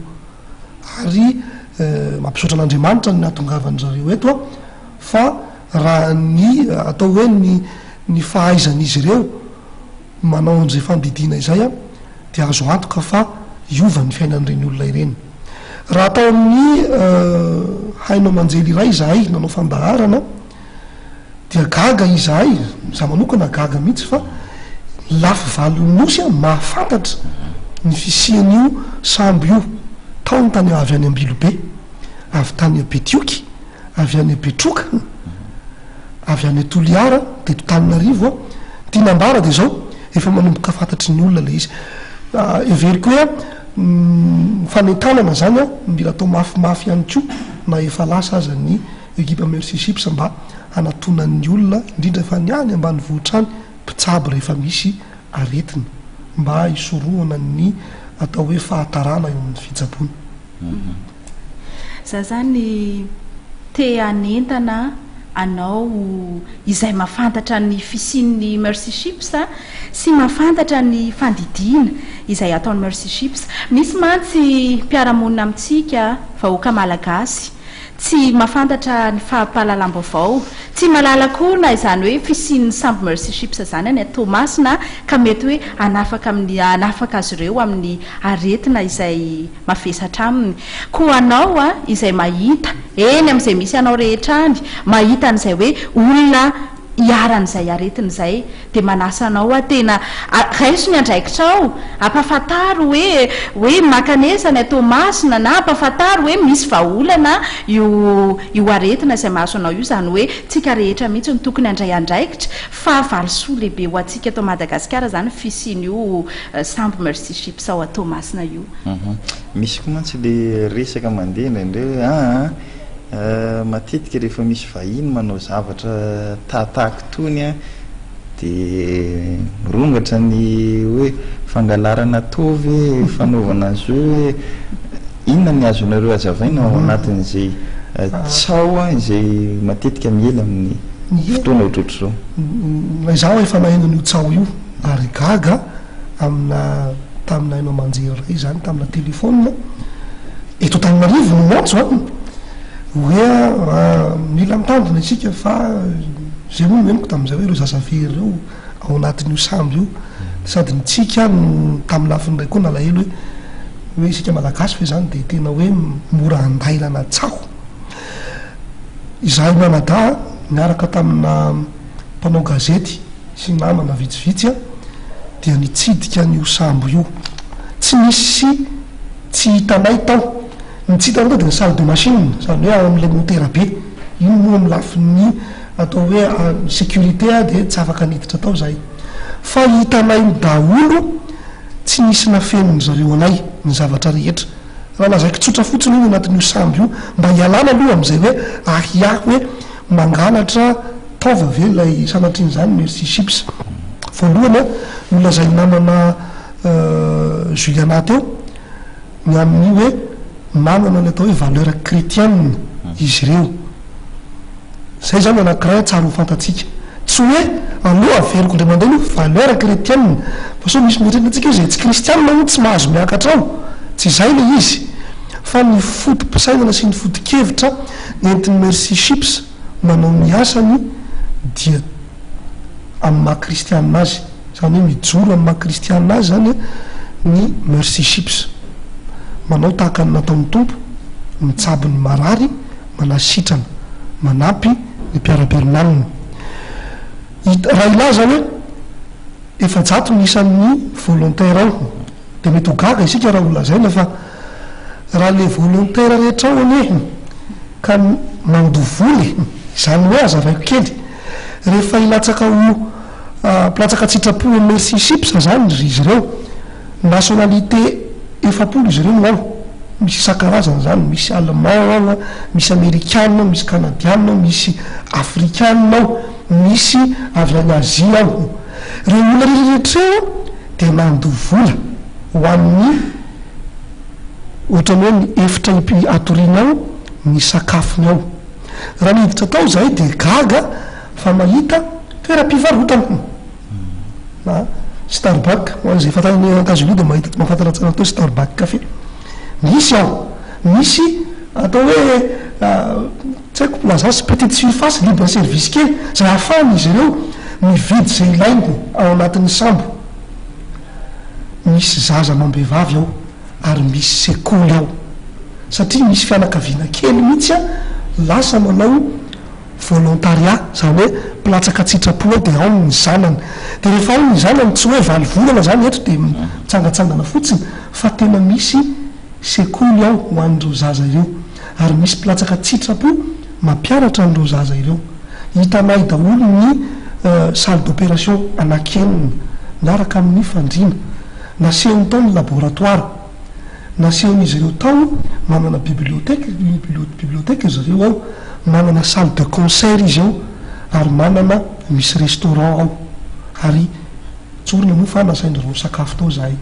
Ary mampisaotra an'Andriamanitra ny nahatongavan-dry zareo eto a, fa raha ny atao hoe ny ny fahaizan'izy ireo manao an'izay fandidiana izay dia azo antoka fa hiova ny fiainan'ireny olona ireny. Raha tao amin'ny haino aman-jery iray izahay nanao fandaharana dia gaga izahay, izaho manokana gaga mihitsy fa ny lafy valon'ny nosy mahafantatra ny fisian'io sambo io. Tao ny tany avy any Ambilobe, avy tany Betioky, avy any Betroka. avy any Toliara teto Tananarivo aho, ny tiana ambara dia izao, efa manomboka fantatry ny olona ilay izy. Heveriko hoe ny fanentanana izany no mila atao mafimafy ihany koa na efa lasa aza ny ekipa Mercy Ships mba hanatonan'ny olona, indrindra fa ny any ambanivohitra any, mpitsabo rehefa misy aretina. mba hisorohana ny atao hoe fahatarana eo amin'ny fitsaboana. Za zany te hanentana anao izay mahafantatra ny fisian'ny Mercy Ships sy mahafantatra ny fandidiana izay ataon'ny Mercy Ships. Misy mantsy mpiara-monina amintsika, vahoaka malagasy, tsy mahafantatra ny fampahalalam-baovao, tsy mahalala koa na izany hoe fisian'ny sambo Mercy Ships izany any Toamasina ka mety hoe hanafaka amin'ny hanafaka azy ireo amin'ny aretina izay mavesatra aminy. Koa anao izay mahita, eny amin'izay misy anao rehetra any, mahita an'izay hoe olona iharan'izay aretina izay, dia manasa anao aho tena raiso ny andraikitrao, ampahafantaro hoe hoe mankanesa any Toamasina na ampahafantaro hoe misy vahaolana io io aretina izay mahazo anao io, izany hoe tsika rehetra mihitsy no tokony handray andraikitra fa valisoa lehibe ho antsika eto Madagasikara izany fisian'io sambo Mercy Ships ao Toamasina io. Misy koa mantsy le resaka mandeha indraindray hoe aa Matetika rehefa misy vahiny manao zavatra tahatahaka itony an, dia mirongatra ny hoe fangalarana taova e, fanaovana an'izao e. Inona ny azonareo hazavaina ao anatin'izay tsaho izay matetika miely amin'ny fotoana ohatrohatr'izao? Na izaho efa naheno an'io tsaho io ary gaga amina tamina haino aman-jery iray izany tamina telefaonina eto Antananarivo no miantso an, hoe mila mitandrina isika fa izay moa no henoko tamin'izay hoe ireo zaza very ireo ao anatin'io sambo io, sady nitsiky aho no tamin'ny lafiny iray koa nalahelo hoe hoe isika Malagasy ve izany dia tena hoe mora andairana tsaho. Izahay mianadahy niaraka tamina mpanao gazety sy namana vitsivitsy dia nitsidika an'io sambo io. Tsy nisy tsy hitanay tao. Ny tsy hitanay tao dia ny salle de machine, izany hoe ao amin'ilay motera be. Iny moa amin'ny lafiny atao hoe sécurité dia tsy afaka niditra tao izahay. Fa hitanay daholo, tsy nisy nafenin-dry zareo anay ny zavatra rehetra. Raha lazaiko tsotra fotsiny hoe ny anatin'io sambo io, mba hialana aloha amin'izay hoe ahiahy hoe mangalatra taova ve ilay sanatrian'izany Mercy Ships. Voalohany an, nolazain'ny namana Juliana teo ny amin'ny hoe manana ny atao hoe valeur chrétienne izy ireo. Izay izany anankiray tsara ho fantatsika. Tsy hoe aleo averiko indray mandeha aloha valeur chrétienne fa sao misy mieritreritra antsika hoe izay tsy kristianina hono tsy mahazo miakatra ao. Tsy izay ilay izy fa ny foto-pisainana sy ny foto-kevitra nentin'ny Mercy Ships manao ny asany dia amin'ny maha kristianina azy. Izany hoe mijoro amin'ny maha kristianina azy izany ny Mercy Ships. Manao tahaka ny nataon'ny Tompo, mitsabo ny marary, manasitrana, manampy ny mpiara-belona aminy. Hita, raha hilaza hoe 400 ny isan'ny volontaire ao, dia mety ho gaga isika raha holazaina fa raha ilay volontaire rehetra ao anie ka mandoa vola e! Izany hoe hazavaiko kely, rehefa hilatsaka ho mpilatsaka an-tsitrapo eo Mercy Ships izany ry izy ireo, nationalité 40 izy ireo no ao. Misy isan-karazany izany, misy Allemand ao, misy Amerikana ao, misy Kanadiana ao, misy Afrikana ao, misy avy any Azia ao. Ireo olona rehetra rehetra ireo dia nandoa vola ho an'ny ohatran'ny hoe ny efitra hatoriana ao, ny sakafony ao. Raha niditra tao izahay dia gaga fa mahita toeram-pivarotana na Starbuck, ho an'izay efa tany Etazonia dia mahita mahafantatra tsara ny atao hoe Starbuck café. Misy ao, misy atao hoe tsy haiko plaza sy petite surface libre service kely izay ahafahan'izy ireo mividy izay ilainy ao anatin'ny sambo. Misy zaza amam-behivavy ao ary misy sekoly ao satria misy fianakaviana kely mihitsy lasa manao volontariat, izany hoe mpilatsaka an-tsitrapo ao dia ao ny zanany. Dia rehefa ao ny zanany, tsy hoe valo volana izany eto dia mitsangantsangana fotsiny fa tena misy sekoly ao ho an'ireo zaza ireo. Ary misy mpilatsaka an-tsitrapo mampianatra an'ireo zaza ireo. Hitanay daholo ny salle d'opération anankienina miaraka amin'ny fandriana. Nasehony tao ny laboratoire. Nasehon'izy ireo tao, manana bibliothèque, bibliothèque ry zareo ao, manana salle de concert izy ao, ary manana, misy restaurant ao, ary. Tsorina moa fa nasain-dry zareo nisakafo tao izahay.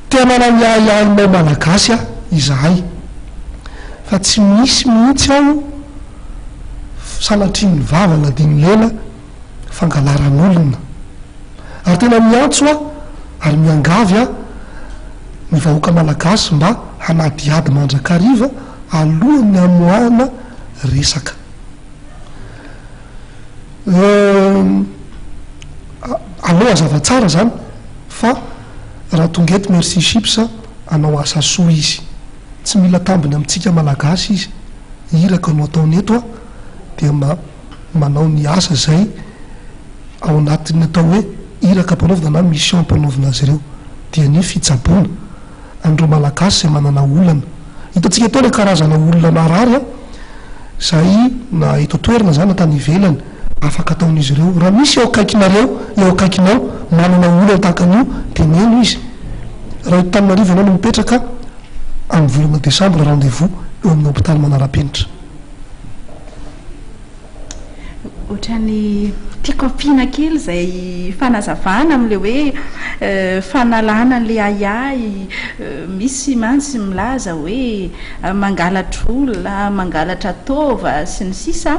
Te hanala ny ahiahinao Malagasy aho izahay fa tsy misy mihitsy ao sanatrian'ny vava na dia ny lela fangalaran'olona. Ary tena miantso aho ary miangavy aho ny vahoaka Malagasy mba hanadihady mandrakariva alohan'ny hamoahana resaka. Aleo hazava tsara zany fa raha tonga eto Merci Chips hanao asa soa izy. Tsy mila tambiny amintsika Malagasy izy, iraka no ataony eto dia mba manao ny asa izay ao anatin'ny atao hoe iraka ampanaovina na mission ampanaovina azy ireo dia ny fitsaboana an'ireo Malagasy izay manana olana. Hitantsika teo ilay karazana olona marary an, izay na eto an-toerana izany na tany ivelany, afaka ataon'izy ireo. Raha misy eo akaikinareo, eo akaikinao, manana olana tahaka an'io, teneno izy. Raha eto Antananarivo ianao no mipetraka, amin'ny volana desambra rendez-vous eo amin'ny hopitaly manara-penitra. Ohatran'ny tiako ampiana kely izay fanazavana amin'ilay hoe fanalana an'ilay ahiahy. Misy mantsy milaza hoe mangalatra olona, mangalatra taova sy ny sisa.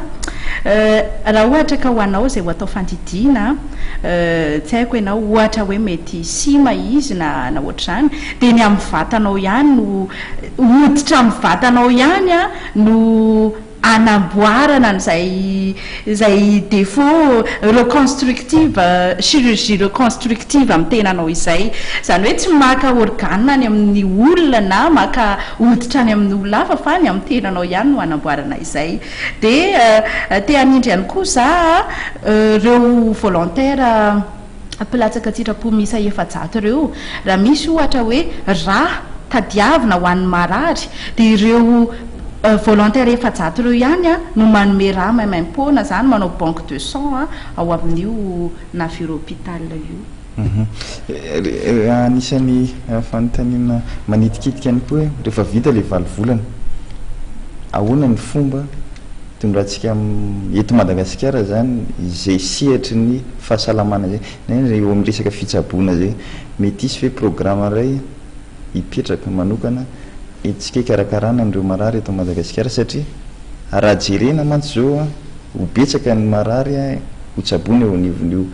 Raha ohatra ka ho anao izay ho atao fandidiana, tsy haiko ianao, ohatra hoe mety sima izy na na ohatr'izany, dia ny amin'ny vatanao ihany no, hoditra amin'ny vatanao ihany no hanamboarana an'izay izay défaut reconstructive, chirurgie reconstructive amin'ny tenanao izay. Izany hoe tsy maka organe any amin'ny olona na maka hoditra any amin'ny olona hafa fa ny amin'ny tenanao ihany no hanamboarana izay. Dia te hanindry ihany koa za ireo volontaire mpilatsaka an-tsitrapo miisa 400 ireo, raha misy ohatra hoe rà tadiavina ho an'ny marary dia ireo volontaire 400 ireo ihany no manome rà maimaimpoana izany, manao banque de sang ao amin'io navire hôpital io. Anisan'ny fanontaniana manitikitika ihany koa hoe rehefa vita ilay valo volana, ahoana ny fomba Itondrantsika eto Madagasikara izany izay sehatry ny fahasalamana izay, na indrindra eo amin'ny resaka fitsaboana izay, mety hisy ve programa iray hipetraka manokana entintsika hikarakarana an'ireo marary eto Madagasikara satria raha jerena mantsy izao ho betsaka ny marary ho tsaboina eo anivon'io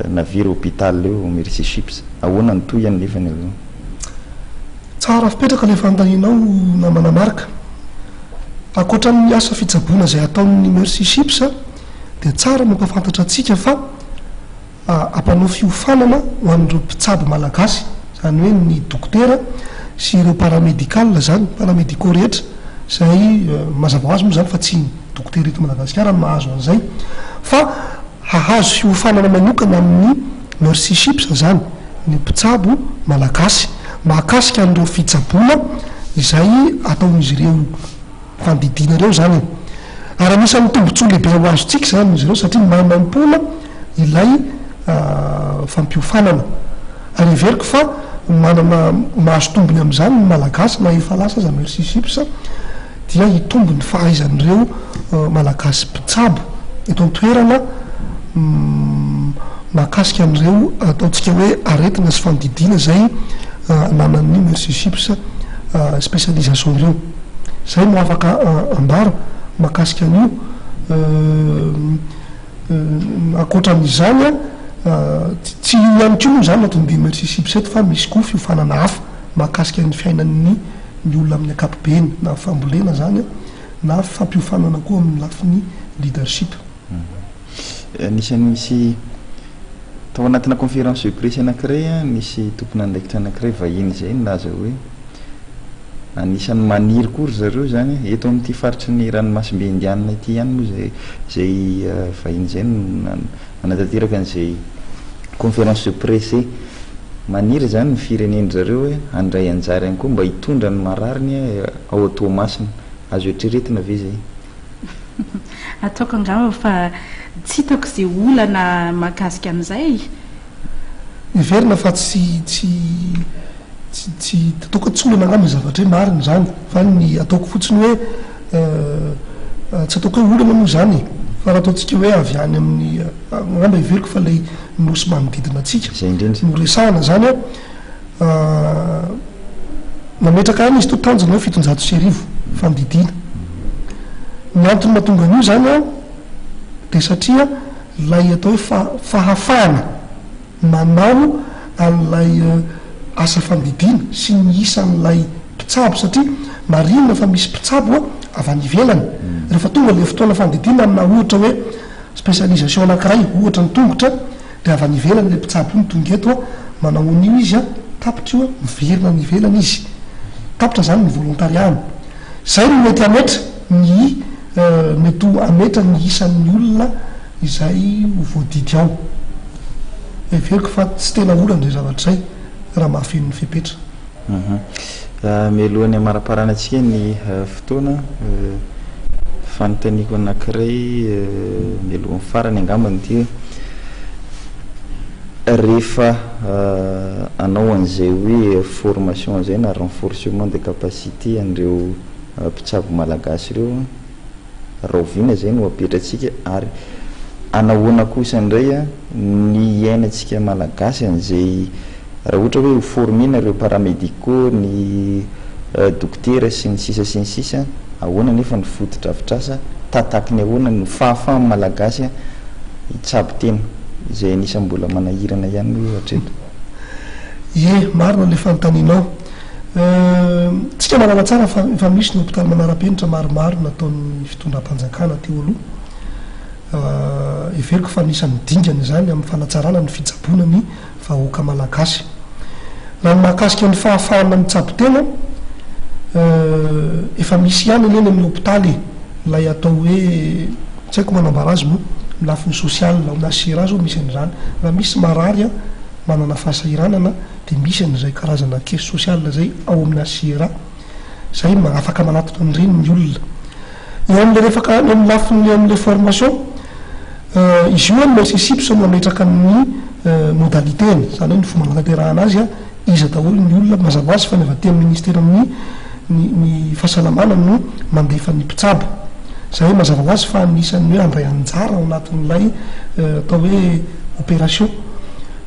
navire hôpital io, Merci Chips. Ahoana ny tohiny nefany avy eo? Tsara fipetraka ilay fanontanianao namana Marc. Ankoatra ny asa fitsaboana izay ataon'ny Mercy Ships dia tsara mampahafantatra antsika fa hampanao fiofanana ho an'ireo mpitsabo malagasy, izany hoe ny dokotera sy ireo paramédical izany, paramédicaux rehetra izay mazava ho azy moa izany fa tsy ny dokotera eto Madagasikara no mahazo an'izay fa hahazo fiofanana manokana amin'ny Mercy Ships izany ny mpitsabo malagasy mahakasika an'ireo fitsaboana izay ataon'izy ireo fandidiana ireo izany e. Ary anisan'ny tombontsoa lehibe ho azontsika izany izy ireo satria maimaimpoana ilay fampiofanana. Ary heveriko fa manana mahazo tombony amin'izany ny Malagasy na efa lasa aza Mercy Ships dia hitombo ny fahaizan'ireo Malagasy mpitsabo eto an-toerana mahakasika an'ireo ataontsika hoe aretina sy fandidiana izay ananan'ny Mercy Ships spécialisation ireo. Izay no afaka ambara mahakasika an'io. Ankoatra an'izany, tsy io ihany koa moa izany no anton-dia Mercy Ships eto fa misy koa fiofanana hafa mahakasika ny fiainan'ny ny olona amin'ny ankapobeny, na fambolena izany na fampiofanana koa amin'ny lafiny leadership. Anisan'ny nisy tao anatina conférence de presse anankiray, nisy tompon'andraikitra anankiray vahiny izay nilaza hoe anisan'ny maniry koa ry zareo izany eto amin'ity faritry ny ranomasimbe indianina ity ihany moa izay izay vahiny izay no nanatanteraka an'izay conférence de presse izay. Maniry izany ny firenen-dry zareo hoe handray anjara ihany koa mba hitondra ny marariny ao Toamasina. Azo eritreretina ve izay? Ataoko angamba fa tsy hitako izay olana mahakasika an'izay. Heverina fa tsy tsy tsy tsy ataoko hoe tsy olana angamba ny zavatra hoe marina izany fa ny ataoko fotsiny hoe tsy ataoko hoe olana moa izany e! Fa raha ataontsika hoe avy any amin'ny, angamba heveriko fa ilay nosy manodidina antsika no resahana izany an, nametraka ihany izy teo tanjona hoe 1700 fandidiana. Ny antony mahatonga an'io izany an, dia satria ilay atao hoe fahafahana manao an'ilay asa fandidiana sy ny isan'ilay mpitsabo satria marihina fa misy mpitsabo avy any ivelany rehefa tonga ilay fotoana fandidiana amina ohatra hoe spécialisation anankiray ohatra ny tongotra dia avy any ivelany ilay mpitsabo io no tonga eto manao an'io izy tapitra io miverina any ivelany izy tapitra izany ny volontariat-ny izay no mety hametra ny mety ho hametra ny isan'ny olona izay ho voadidy ao. Heveriko fa tsy tena olana izay zavatra izay raha mahafeno ny fepetra. Mialohan'ny hamaraparana antsika ny fotoana, fanontaniako anankiray mialohan'ny farany angambany ity hoe, rehefa hanao an'izay hoe formation izay na renforcement de capacité an'ireo mpitsabo malagasy ireo, Rahoviana izay no apetratsika ary anahoana kosa indray ny hiainantsika malagasy an'izay raha ohatra hoe ho former-na ireo paramédicaux, ny dokotera sy ny sisa sy ny sisa, ahoana nefa ny fotodrafitrasa, tataky ny ahoana no fahafahan'ny malagasy hitsabo tena, izay anisan'ny mbola manahirana ihany aloha hatreto. Ie, marina ilay fanontanianao. Tsika mahalala tsara fa efa misy ny hopitaly manara-penitra maromaro nataon'ny fitondram-panjakana teo aloha. Heveriko fa anisan'ny dingana izany amin'ny fanatsarana ny fitsaboana ny vahoaka malagasy. Raha ny mahakasika ny fahafahana mitsabo tena, efa misy ihany anie any amin'ny hopitaly e, ilay atao hoe, tsy haiko manambara azy moa, ny lafiny social, ao amin'ny HCRA izao misy an'izany. Raha misy marary manana fahasahiranana, dia misy an'izay karazana caisse sociale izay ao amin'ny HCRA izay afaka manatona an'ireny ny olona. Eo amin'ilay refaka eo amin'ny lafiny eo amin'ilay formation, izy io ny CSIPS no nametraka ny modalité-ny, izany hoe ny fomba hanatanterahana azy, iza daholo ny olona, mazava ho azy fa ny avy aty amin'ny ministeran'ny ny ny fahasalamana no mandefa ny mpitsabo. Izay hoe mazava ho azy fa anisan'ny hoe handray anjara ao anatin'ilay atao hoe opération.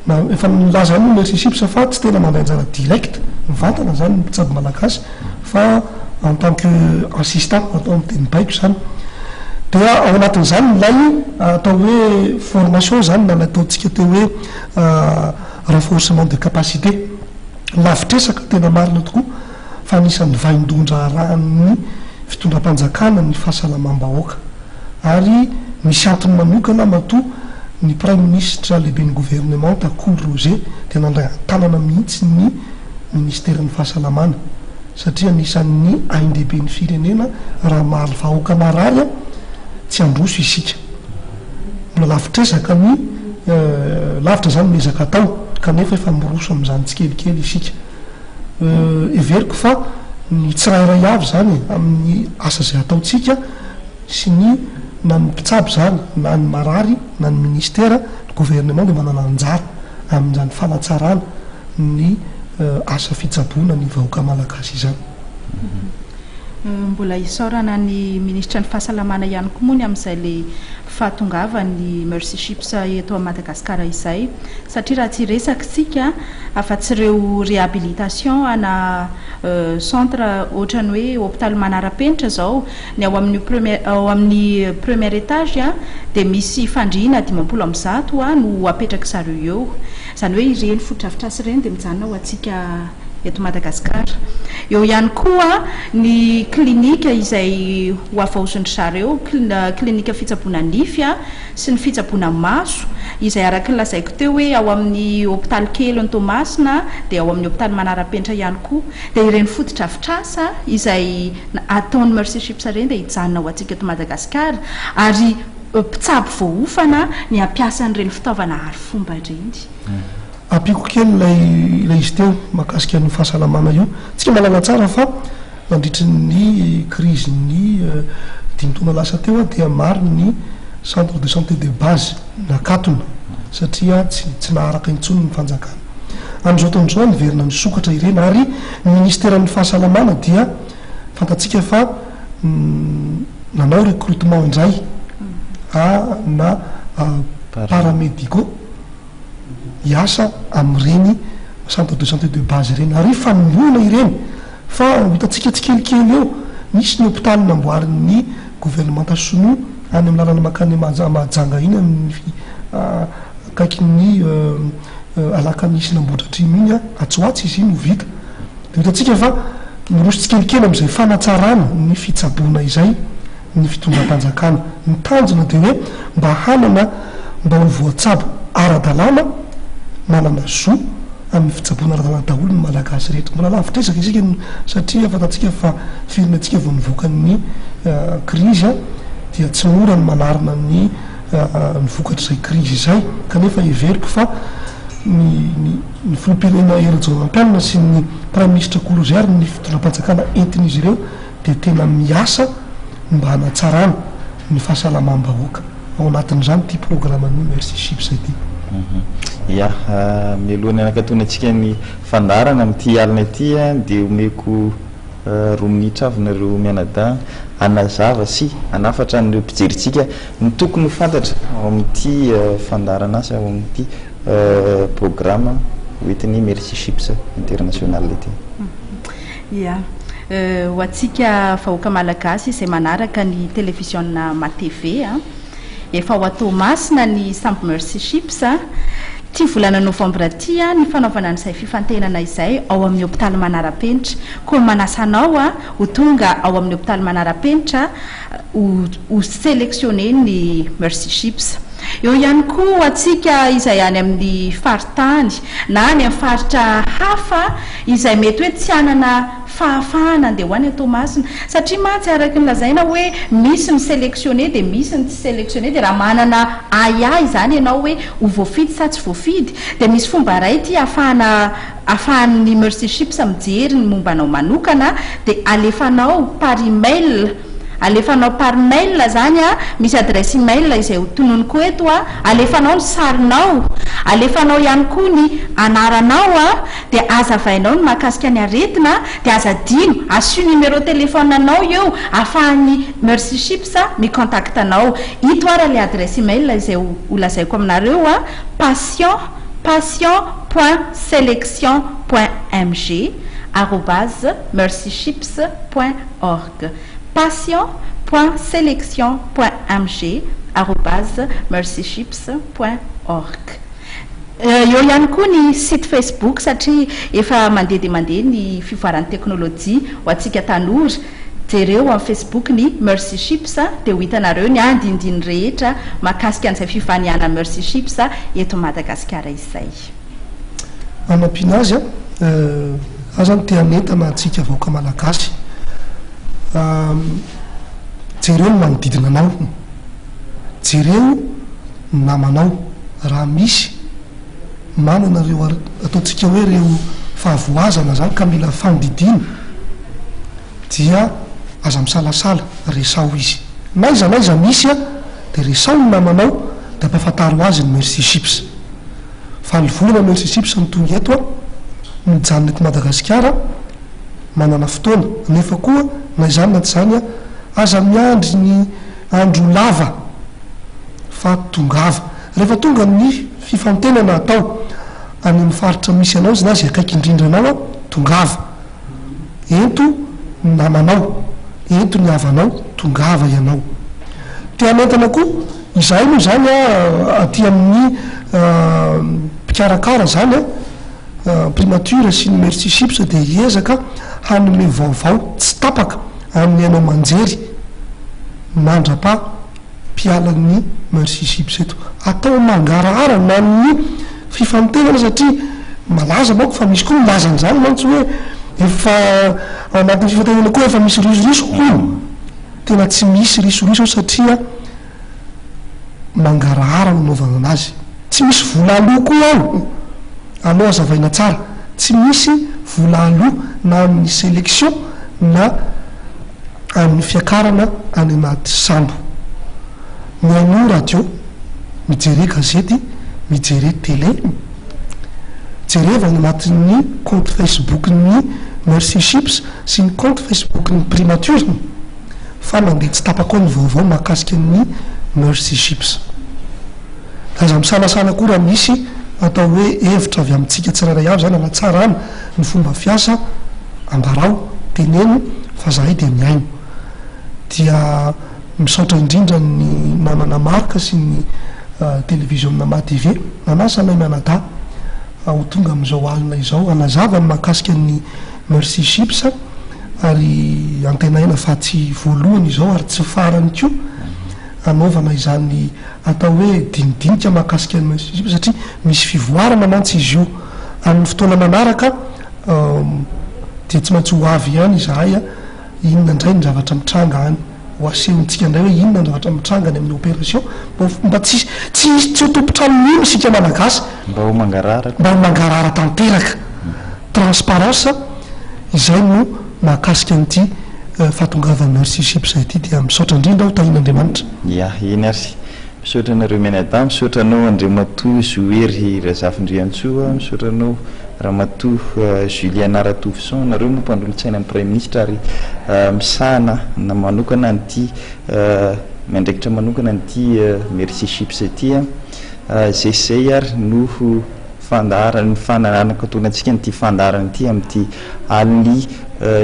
Na efa nilaza ihany moa Merci Chips fa tsy tena mandray anjara direct, mivantana izany ny mpitsabo malagasy fa en tant que assistant, atao amin'ny teny baiko izany. Dia ao anatin'izany ilay atao hoe formation izany na ilay ataontsika teo hoe renforcement de capacité. Lavitr'ezaka, tena marina tokoa fa anisan'ny vaindohan-draharahan'ny fitondram-panjakana ny fahasalamam-bahoaka. ary misy antony manokana matoa ny Praiminisitra lehiben'ny governemanta Kolo Roger dia nandray an-tanana mihitsy ny ministeran'ny fahasalamana satria anisan'ny ain-dehiben'ny firenena raha mahaly vahoaka marary tsy handroso isika. Mbola lavitr'ezaka ny lavitra izany ny ezaka atao kanefa efa miroso amin'izany tsikelikely isika. Heveriko fa ny tsirairay avy izany amin'ny asa izay ataontsika sy ny na ny mpitsabo izany na ny marary na ny ministera, ny gouvernement dia manana anjara amin'izany fanatsarana ny asa fitsaboana ny vahoaka malagasy izany. Mbola isaorana ny minisitry ny fahasalamana ihany koa moa ny amin'izay le fahatongavan'ny Mercy Ships eto Madagasikara izay satria raha tsy hiresaka isika afa-tsy ireo réhabilitation ana centre ohatran'ny hoe hopitaly manara-penitra izao Ny ao amin'io premier ao amin'ny premier étage dia misy fandriana 150 no apetraky zareo eo. Izany hoe ireny fotodrafitrasa ireny dia mijanona ho antsika eto Madagasikara. Eo ihany koa ny clinique izay ho havaozin-dry zareo, clinique fitsaboana nify sy ny fitsaboana maso izay araka ny lazaiko teo hoe ao amin'ny hopitaly kelin'i Toamasina dia ao amin'ny hopitaly Manarapenitra ihany koa. Dia ireny fotodrafitrasa izay ataon'ny Mercy Ships ireny dia hijanona ho antsika eto Madagasikara ary mpitsabo voaofana ny hampiasa an'ireny fitaovana arifomba ireny. Ampiako kely ilay ilay izy teo mahakasika an'io fahasalamana io. Tsika mahalala tsara fa nandritry ny krizin'ny dimy taona lasa teo dia maro ny centre de santé de base nakatona satria tsy tsy naharaka intsony ny fanjakana. Amin'izao taona izao niverina nisokatra ireny ary ny ministeran'ny fahasalamana dia fantatsika fa nanao recrutement indray. na paramédicaux hiasa amin'ireny centre de santé de base ireny. Ary fanombohana ireny fa ho hitantsika tsikelikely eo. Misy ny hopitaly namboarin'ny governemanta sinoa any amin'ny lalana mankany Mahajanga iny amin'ny akaikin'ny Alakamisin'Ambohidratrimo iny, atsy ho atsy izy iny ho vita. Dia ho hitantsika fa miroso tsikelikely amin'izay fanatsarana ny fitsaboana izay ny fitondram-panjakana. Ny tanjona dia hoe mba hanana mba ho voatsabo ara-dalàna, manana zo amin'ny fitsaboana ara-dalàna daholo ny Malagasy rehetra. Mbola lavitr'ezaka isika satria fantatsika fa firenentsika vao nivoaka ny krizy dia tsy mora ny manarina ny ny vokatr'izay krizy izay kanefa heveriko fa ny ny ny filoham-pirenena Hery Rajaonarimampianina sy ny praiminisitra Kolozy ary ny fitondram-panjakana entin'izy ireo dia tena miasa mba hanatsarana ny fahasalamam-bahoaka. Ao anatin'izany ity programan'ny Merci Chips ity. Ya, mialohan'ny hanakatonantsika ny fandaharana amin'ity alina ity dia omeko roa minitra avy nareo mianadahy hanazava sy hanafatra an'ireo mpijerintsika ny tokony ho fantatra ao amin'ity fandaharan'asa ao amin'ity programa hoentin'ny Merci Chips International ity. Ya. Ho antsika vahoaka malagasy izay manaraka ny televiziona MaTv, efa ao Toamasina ny sambo Mercy Ships. Ity volana novambra ity ny fanaovana an'izay fifantenana izay ao amin'ny hopitaly Manara-penitra. Koa manasa anao ho tonga ao amin'ny hopitaly Manara-penitra ho ho selectionner ny Mercy Ships. Eo ihany koa ho antsika izay any amin'ny faritany na any amin'ny faritra hafa izay mety hoe tsy hanana fahafahana handeha ho any Toamasina. Satria mantsy araka ny lazaina hoe misy ny selectionner dia misy ny tsy selectionner dia raha manana ahiahy izany ianao hoe ho voafidy sa tsy voafidy dia misy fomba iray ity ahafahana ahafahan'ny Mercy Ships mijery ny momba anao manokana dia alefanao par email Alefanao par mail zany a, misy adresse email izay ho tononiko eto a, alefanao ny sarinao, alefanao ihany koa ny anaranao a, dia azavainao ny mahakasika ny aretina, dia aza adino, asio numéro téléphone anao eo ahafahan'ny Mercy Ships mi-contact anao. Ito ara ilay adresse email izay ho lazaiko aminareo a, patient, patient point selection point mg arobase mercyships point org. Patient point selection point mg arobase mercyships point org. Eo ihany koa ny site Facebook satria efa mandeha dia mandeha ny fivoaran'ny teknolojia ho antsika tanora. Jereo amin'ny Facebook ny Mercy Ships dia ho hitanareo ny andinindininy rehetra mahakasika an'izay fivanianan'ny Mercy Ships eto Madagasikara izay. Hanampiana azy an, za zany te hanentana antsika vahoaka malagasy, jereo ny manodidina anao, jereo ny namanao raha misy manana ireo ataontsika hoe ireo fahavoazana zany ka mila fandidiana dia aza misalasala resaho izy, n'aiza n'aiza misy an dia resaho ny namanao dia ampafantaro azy ny Mercy Ships. Valo volana Mercy Ships no tonga eto aho, mijanona eto Madagasikara, manana fotoana. Nefa koa, na izany na tsy izany, aza miandry ny andro lava fa tongava. Rehefa tonga ny fifantenana atao any amin'ny faritra misy anao na izay akaiky indrindra anao, tongava. Ento ny namanao, ento ny havanao, tongava ianao. Te hanentana koa izahay moa izany aty amin'ny mpikarakara izany Primature sy ny Merci Chips dia hiezaka hanome vaovao tsy tapaka amin'ny haino aman-jery mandrapaha mpialan'ny Mercy Ships eto. Atao mangarahara na ny fifantenana satria malaza manko fa misy koa milaza an'izany mantsy hoe efa ao anatin'ny fifantenana koa efa misy risoriso hono. Tena tsy misy risoriso ao satria mangarahara no anaovana anazy. Tsy misy vola aloa koa ao. Aleo hazavaina tsara. Tsy misy vola aloa na amin'ny sélection na amin'ny fiakarana any anaty sambo. Mihainoa radio, mijere gazety, mijere télé, jereva any anatin'ny compte Facebook-n'ny Mercy Ships sy ny compte Facebook-n'ny Primature fa mandeha tsy tapaka ao ny vaovao mahakasika ny Mercy Ships. Aza misalasala koa raha misy atao hoe hevitra avy amintsika tsirairay avy izany hanatsarana ny fomba fiasa, ambarao, teneno fa zahay dia mihaino. Dia misaotra indrindra ny namana Marc sy ny televiziona MaTv nanasa anay mianadahy ho tonga amin'izao alina izao hanazava ny mahakasika ny Mercy Ships ary antenaina fa tsy voalohany izao ary tsy farany koa hanaovana izany atao hoe dinidinika mahakasika ny Mercy Ships satria misy fivoarana mantsy izy io amin'ny fotoana manaraka dia tsy maintsy ho avy ihany izahay inona indray ny zavatra mitranga any ho asehontsika indray hoe inona ny zavatra mitranga any amin'ny opération mba tsy tsy hisy tsy ho tompon-trano mino isika Malagasy Mba ho mangarahara mba ho mangarahara tanteraka transparence izay no mahakasika an'ity fahatongavan'ny Mercy Ships ity dia misaotra indrindra aho tahian'Andriamanitra. Ya, eny ary. Misaotra anareo mianadahy, misaotra anao Andriamatoa Zohery Razafindriantsoa, misaotra anao Ramatoa Juliana Ratovoson, nareo moa mpanolotsaina ny Praiminisitra ary misahana na manokana an'ity miandraikitra manokana an'ity Merci Chips ity. Izay sy izay ary no fandaharana ny fananakatonantsika an'ity fandaharana ity amin'ity alin'ny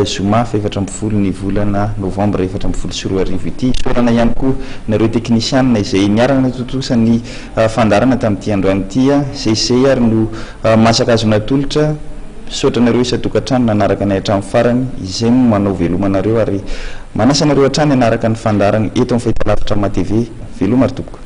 zoma faha 14 ny volana novambra 2014 ity. Isaorana ihany koa nareo teknisianina izay niara-nanatontosa ny fandaharana tamin'ity androany ity. Izay sy izay ary no masaka azo natolotra. Misaotra anareo isan-tokantrano nanaraka anay hatramin'ny farany. Izay no manao veloma anareo ary manasa anareo hatrany hanaraka ny fandaharana eto amin'ny fahitalavitra MaTv. Veloma ry tompoko.